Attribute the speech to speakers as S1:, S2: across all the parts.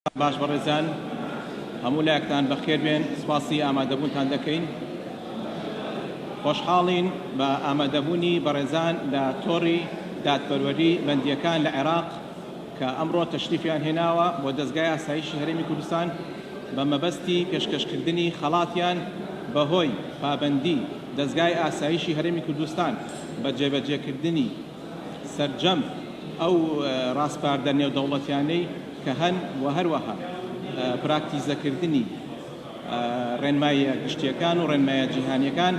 S1: باش بەڕێزان هەموو لایەکتان بەخێر بێن، سپاسی ئامادەبوونتان دەکەین. خۆشحاڵین بە ئامادەبوونی بەڕێزان لە تۆڕی دادپەروەری بەندییەکان لە عێراق کە ئەمڕۆ تەشریفیان هێناوە بۆ دەزگای ئاسایشی هەرێمی کوردستان بە مەبەستی پێشکەشکردنی خەڵاتیان بەهۆی پابەندی دەزگای ئاسایشی هەرێمی کوردستان بە جێبەجێکردنی سەرجەم ئەو ڕاسپاردە نێودەوڵەتیانەی کە هەن و هەروەها پراکتیزەکردنی ڕێنماییە گشتییەکان و ڕێنمایە جیهانییەکان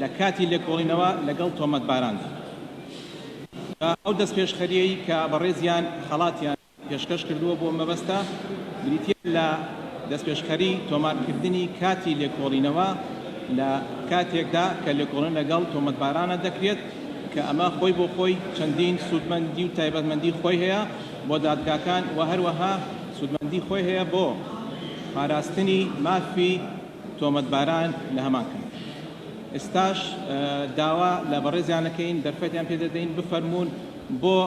S1: لە کاتی لێکۆڵینەوە لەگەڵ تۆمەتباراندا. ئەو دەستپێشخەرییەی کە بەڕێزیان خەڵاتیان پێشکەش کردووە بۆ مەبەستە بریتییە لە دەستپێشخەری تۆمارکردنی کاتی لێکۆڵینەوە لە کاتێکدا کە لێکۆڵینەوە لەگەڵ تۆمەتبارانە دەکرێت کە ئەمە خۆی بۆ خۆی چەندین سوودمەندی و تایبەتمەندی خۆی هەیە بۆ دادگاکان و هەروەها سوودمەندی خۆی هەیە بۆ پاراستنی مافی تۆمەتباران لە هەمان کات ئێستاش داوا لە بەڕێزیان ئەکەین دەرفەتیان پێ دەدەین بفەرموون بۆ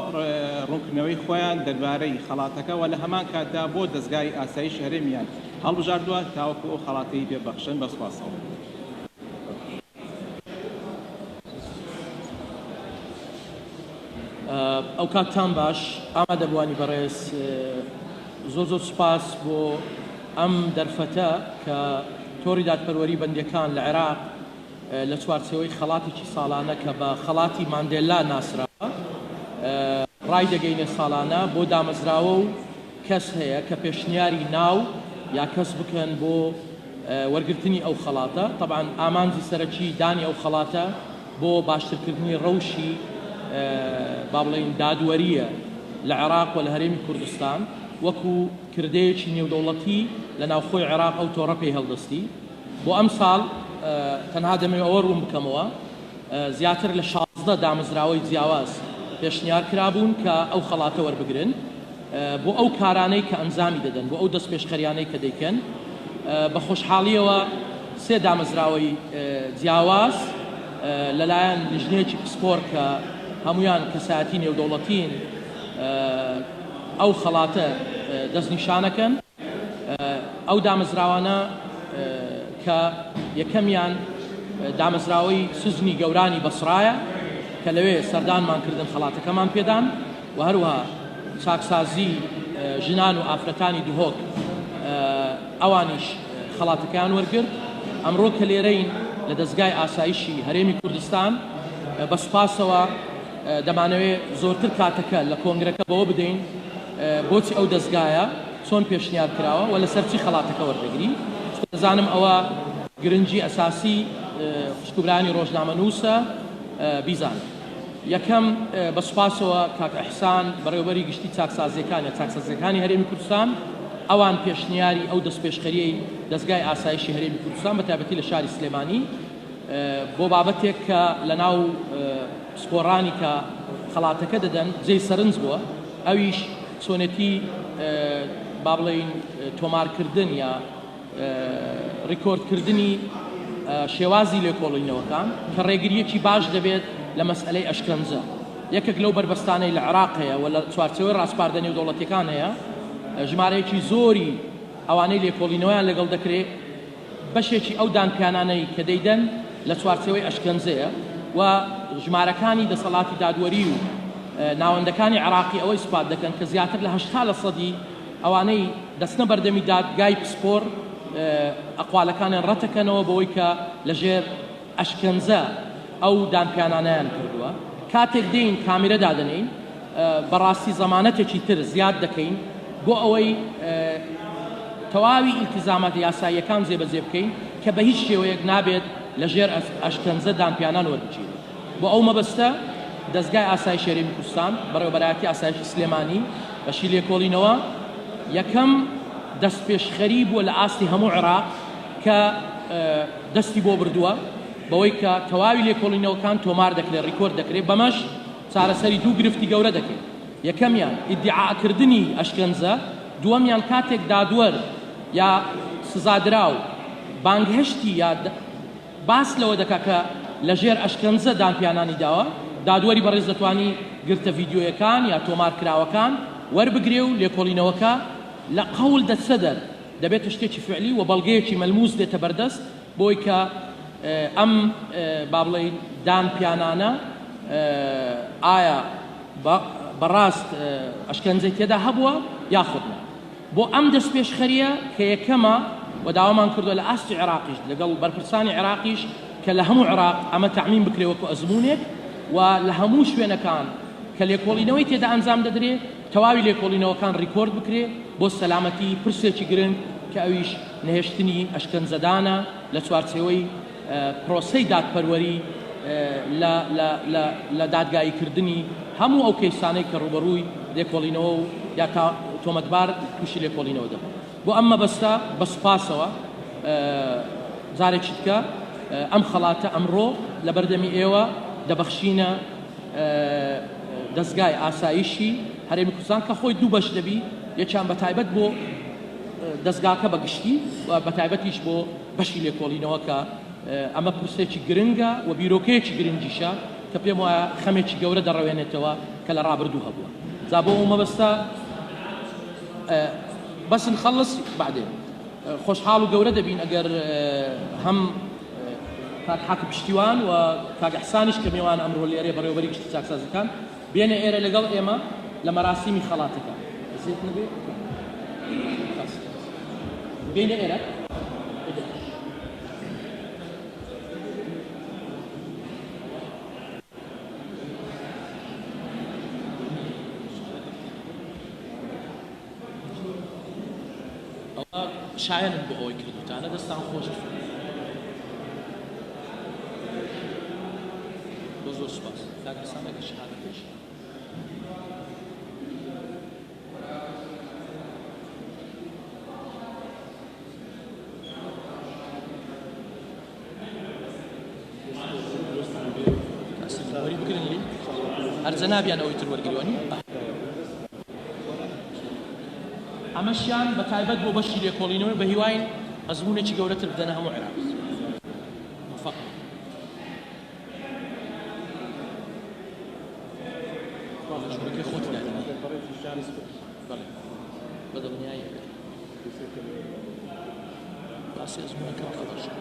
S1: ڕوونکردنەوەی خۆیان دەربارەی خەڵاتەکە و لە هەمان کاتدا بۆ دەزگای ئاسایشی هەرێمیان هەڵبژاردووە تاوەکو ئەو خەڵاتەی پێ ببەخشن بە سوپاسەوە.
S2: ئەوکاتتان باش ئامادەبووانی بەڕێز، زۆر زۆر سوپاس بۆ ئەم دەرفەتە کە تۆڕی دادپەروەری بەندییەکان لە عێراق لە چوارچێوەی خەڵاتێکی ساڵانە کە بە خەڵاتی ماندێلا ناسراوە ڕایدەگەینێ ساڵانە بۆ دامەزراوە و کەس هەیە کە پێشنیاری ناو یا کەس بکەن بۆ وەرگرتنی ئەو خەڵاتە تەبعەن ئامانجی سەرەکی دانی ئەو خەڵاتە بۆ باشترکردنی ڕەوشی با بڵێین دادوەرییە لە عێراق و لە هەرێمی کوردستان وەکو کردەیەکی نێودەوڵەتی لە ناوخۆی عێراق ئەو تۆڕە پێی هەڵدەستی. بۆ ئەمساڵ تەنها دەمەوێت ئەوە ڕوون بکەمەوە زیاتر لە 16 دامەزراوەی جیاواز پێشنیار کرابوون کە ئەو خەڵاتە وەربگرن بۆ ئەو کارانەی کە ئەنجامی دەدەن بۆ ئەو دەستپێشخەریانەی کە دەیکەن بە خۆشحاڵیەوە سێ دامەزراوەی جیاواز لەلایەن لیژنەیەکی پسپۆر کە هەمویان کەسایەتی نێودەوڵەتین ئەو خەڵاتە دەستنیشانەکەن. ئەو دامەزراوانە کە یەکەمیان دامەزراوەی سجنی گەورانی بەسڕایە کە لەوێ سەردانمان کردن خەڵاتەکەمان پێدان و هەروەها چاکسازی ژنان و ئافرەتانی دهۆک ئەوانیش خەڵاتەکەیان وەرگرت. ئەمڕۆ کە لێرەین لە دەزگای ئاسایشی هەرێمی کوردستان بە سوپاسەوە دەمانەوێ زۆرتر کاتەکە لە کۆنگرەکە بەوە بدەین بۆچی ئەو دەزگایە چۆن پێشنیار کراوە و لەسەر چی خەڵاتەکە وەردەگری، چونکە دەزانم ئەوە گرنگی ئەساسی خوشک و برایانی ڕۆژنامەنووسە بیزانن. یەکەم، بە سوپاسەوە کاک ئیحسان بەڕێوەبەری گشتی چاکسازییەکان یا چاکسازییەکانی هەرێمی کوردستان، ئەوان پێشنیاری ئەو دەستپێشخەرییەی دەزگای ئاسایشی هەرێمی کوردستان بە تایبەتی لە شاری سلێمانی بۆ بابەتێک کە لەناو پسپۆڕانی کە خەڵاتەکە دەدەن جێی سەرنج بووە ئەویش چۆنێتی با بڵێین تۆمارکردن یا ڕیکۆردکردنی شێوازی لێکۆڵینەوەکان کە ڕێگرییەکی باش دەبێت لە مەسئەلەی ئەشکەنجە. یەکێک لەو بەربەستانەی لە عێراق هەیە و لە چوارچێوەی ڕاسپاردە نێودەوڵەتییەکان هەیە، ژمارەیەکی زۆری ئەوانەی لێکۆڵینەوەیان لەگەڵ دەکرێت، بەشێکی ئەو دانپیانانەی کە دەیدەن لە چوارچێوەی ئەشکەنجەیە و ژمارەکانی دەسەڵاتی دادوەری و ناوەندەکانی عێراقی ئەوە ئیسپات دەکەن کە زیاتر لە 80 لە سەدی ئەوانەی دەچنە بەردەمی دادگای پسپۆر ئەقوالەکانیان ڕەتەکەنەوە بەوەی کە لەژێر ئەشکەنجە ئەو دانپیانانەیان کردووە. کاتێک دێین کامیرە دادەنێین بەڕاستی زەمانەتێکی تر زیاد دەکەین بۆ ئەوەی تەواوی ئیلتیزاماتە یاساییەکان جێبەجێ بکەین کە بە هیچ شێوەیەک نابێت لەژێر ئەشکەنجە دانپیانان وەربگیرێت. بۆ ئەو مەبەستە دەزگای ئاسایشی هەرێمی کوردستان، بەڕێوەبەرایەتی ئاسایشی سلێمانی، بەشی لێکۆڵینەوە یەکەم دەستپێشخەری بووە لە ئاستی هەموو عێراق کە دەستی بۆ بردووە بەوەی کە تەواوی لێکۆڵینەوەکان تۆمار دەکرێت، ڕیکۆرد دەکرێت، بەمەش چارەسەری دوو گرفتی گەورە دەکەین، یەکەمیان ئیدیعاکردنی ئەشکەنجە، دووەمیان کاتێک دادوەر یا سزادراو بانگهێشتی یا باس لەوە دەکات کە لەژێر ئەشکەنجە دانپیانانی داوە، دادوەری بەڕێز دەتوانی گرتە ڤیدیۆیەکان یا تۆمارکراوەکان وەربگرێ و لێکۆڵینەوەکە. لە قەول دەچتە دەر دەبێتە شتێکی فعلی و بەڵگەیەکی مەلموس دێتە بەردەست بۆی کە ئەم با بڵێین دان پیانانە ئایا بەڕاست ئەشکەنجەی تێدا هەبووە یاخود نا. بۆ ئەم دەستپێشخەرییە کە یەکەمە و داوامان کردووە لە ئاستی عێراقیش لەگەڵ بەرپرسانی عێراقیش کە لە هەموو عێراق ئەمە تەعمیم بکرێ وەکو ئەزموونێک و لە هەموو شوێنەکان کە لێکۆڵینەوەی تێدا ئەنجام دەدرێ تەواوی لێکۆڵینەوەکان ڕیکۆرد بکرێ بۆ سەلامەتی پرسێکی گرنگ کە ئەویش نەهێشتنی ئەشکەنجەدانە لە چوارچێوەی پرۆسەی دادپەروەری لە لە لە لە دادگاییکردنی هەموو ئەو کەیسانەی کە ڕووبەڕووی لێکۆڵینەوە و یا تا تۆمەتبار تووشی لێکۆڵینەوە دەبن. بۆ ئەم مەبەستە بە سوپاسەوە جارێکی دیکە ئەم خەڵاتە ئەمڕۆ لە بەردەمی ئێوە دەبەخشینە دەزگای ئاسایشی هەرێمی کوردستان کە خۆی دوو بەش دەبی، یەکیان بە تایبەت بۆ دەزگاکە بە گشتی و بە تایبەتیش بۆ بەشی لێکۆڵینەوە کە ئەمە پرسێکی گرنگە و بیرۆکەیەکی گرنگیشە کە پێم وایە خەمێکی گەورە دەڕەوێنێتەوە کە لە ڕابردوو هەبووە. جا بۆ ئەو مەبەستە بس نخلص بعدين خۆشحاڵ و گەورە دەبین ئەگەر هەم کاک حاکم پشتیوان و کاک ئیحسانیش کە مێوان ئەمڕۆ لێرەیە بەڕێوەبەری گشتی چاکسازیەکان بێنە ئێرە لەگەڵ ئێمە لە مەراسیمی خەڵاتەکە. ئەزیەت نەبێ بێنە ئێرە. ئەوە شایەنن بۆ ئەوەی کردوتانە دەستان خۆش زۆر زۆر سوپاس کاک حسام ئەگەر شەهادەکەش وەری بگرن لی هەر جەنابیان ئەوەی تر وەرگریوانی ئەمەشیان بە تایبەت بۆ بەشی لێکۆڵینەوەی بە هیواین ئەزموونێکی گەورەتر بدەنە هەموو عێراق. موفق بن. ژوورەکەی خۆت دادەنێی. بەڵێ بە دڵنیاییەوە. باسی ئەزموونەکە بکە باشە.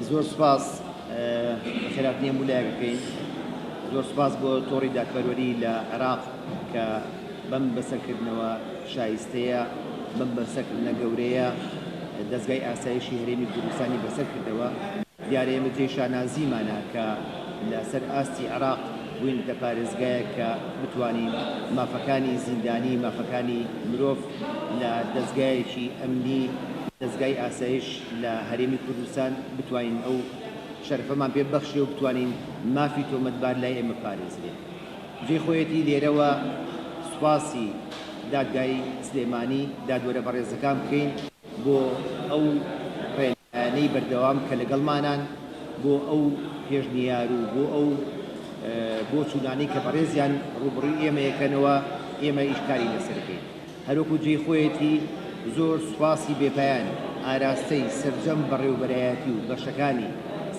S3: زۆر سوپاس بەخێرهاتنی هەموو لایەک بکەین. زۆر سوپاس بۆ تۆڕی دادپەروەری لە عێراق کە بەم بەسەرکردنەوە شایستەیە، بەم بەسەرکردنە گەورەیە دەزگای ئاسایشی هەرێمی کوردستانی بەسەر کردەوە. دیارە ئێمە جێی شانازیمانە کە لەسەر ئاستی عێراق بووینەتە پارێزگایەک کە بتوانین مافەکانی زیندانی، مافەکانی مرۆڤ لە دەزگایەکی ئەمنی، دەزگای ئاسایش لە هەرێمی کوردستان بتوانین ئەو شەرەفەمان پێ ببەخشرێ و بتوانین مافی تۆمەتبار لای ئێمە بپارێزرێ. جێی خۆیەتی لێرەوە سوپاسی دادگای سلێمانی، دادوەرە بەڕێزەکان بکەین بۆ ئەو ڕێنمایانەی بەردەوام کە لەگەڵمانان، بۆ ئەو پێشنیار و بۆ ئەو بۆچوونانەی کە بەڕێزیان ڕووبڕووی ئێمە یەکەنەوە، ئێمە ئیش کاری لەسەر ئەکەین. هەروەکو جێی خۆیەتی زۆر سوپاسی بێپایان ئاراستەی سەرجەم بەڕێوەبەرایەتی و بەشەکانی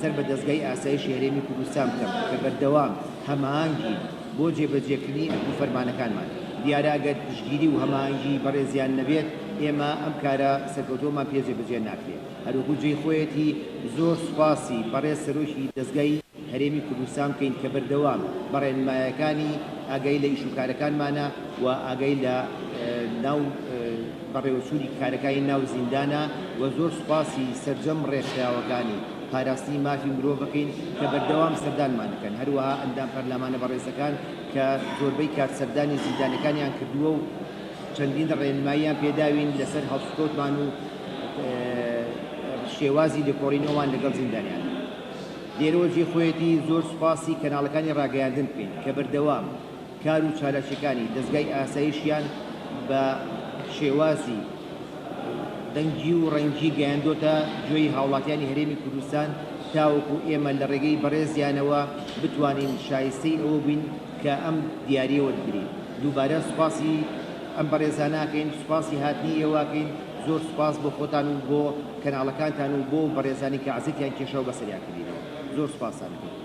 S3: سەر بە دەزگای ئاسایشی هەرێمی کوردستان بکەم کە بەردەوام هەماهەنگین بۆ جێبەجێکردنی ئەرک و فەرمانەکانمان. دیارە ئەگەر پشتگیری و هەماهەنگی بەڕێزیان نەبێت ئێمە ئەم کارە سەرکەوتووەمان پێ جێبەجێ ناکرێت. هەروەکو جێی خۆیەتی زۆر سوپاسی بەڕێز سەرۆکی دەزگای هەرێمی کوردستان بکەین کە بەردەوام بە ڕێنمایەکانی ئاگای لە ئیش و کارەکانمانە و ئاگای لە ناو بەڕێوەچوونی کارەکانی ناو زیندانە و زۆر سوپاسی سەرجەم ڕێکخراوەکانی پاراستنی مافی مرۆڤ بکەین کە بەردەوام سەردانمان دەکەن هەروەها ئەندام پەرلەمانە بەڕێزەکان کە زۆربەی کات سەردانی زیندانەکانیان کردووە و چەندین ڕێنماییان پێداوین لەسەر هەڵسوکەوتمان و شێوازی لێکۆڵینەوەمان لەگەڵ زیندانیان. لێرەوە جێی خۆیەتی زۆر سوپاسی کەناڵەکانی ڕاگەیاندن بکەین کە بەردەوام کار و چالاکیەکانی دەزگای ئاسایشیان بە شێوازی دەنگی و ڕەنگی گەیاندۆتە گوێی هاوڵاتیانی هەرێمی کوردستان تاوەکو ئێمە لە ڕێگەی بەڕێزیانەوە بتوانین شایستەی ئەوە بین کە ئەم دیاریە وەربگرین. دووبارە سوپاسی ئەم بەڕێزانە ئەکەین، سوپاسی هاتنی ئێوە ئەکەین، زۆر سوپاس بۆ خۆتان و بۆ کەناڵەکانتان و بۆ بەڕێزانی کە عەزێتیان کێشا و بەسەریان کردینەوە. زۆر سوپاستان ئەکەین.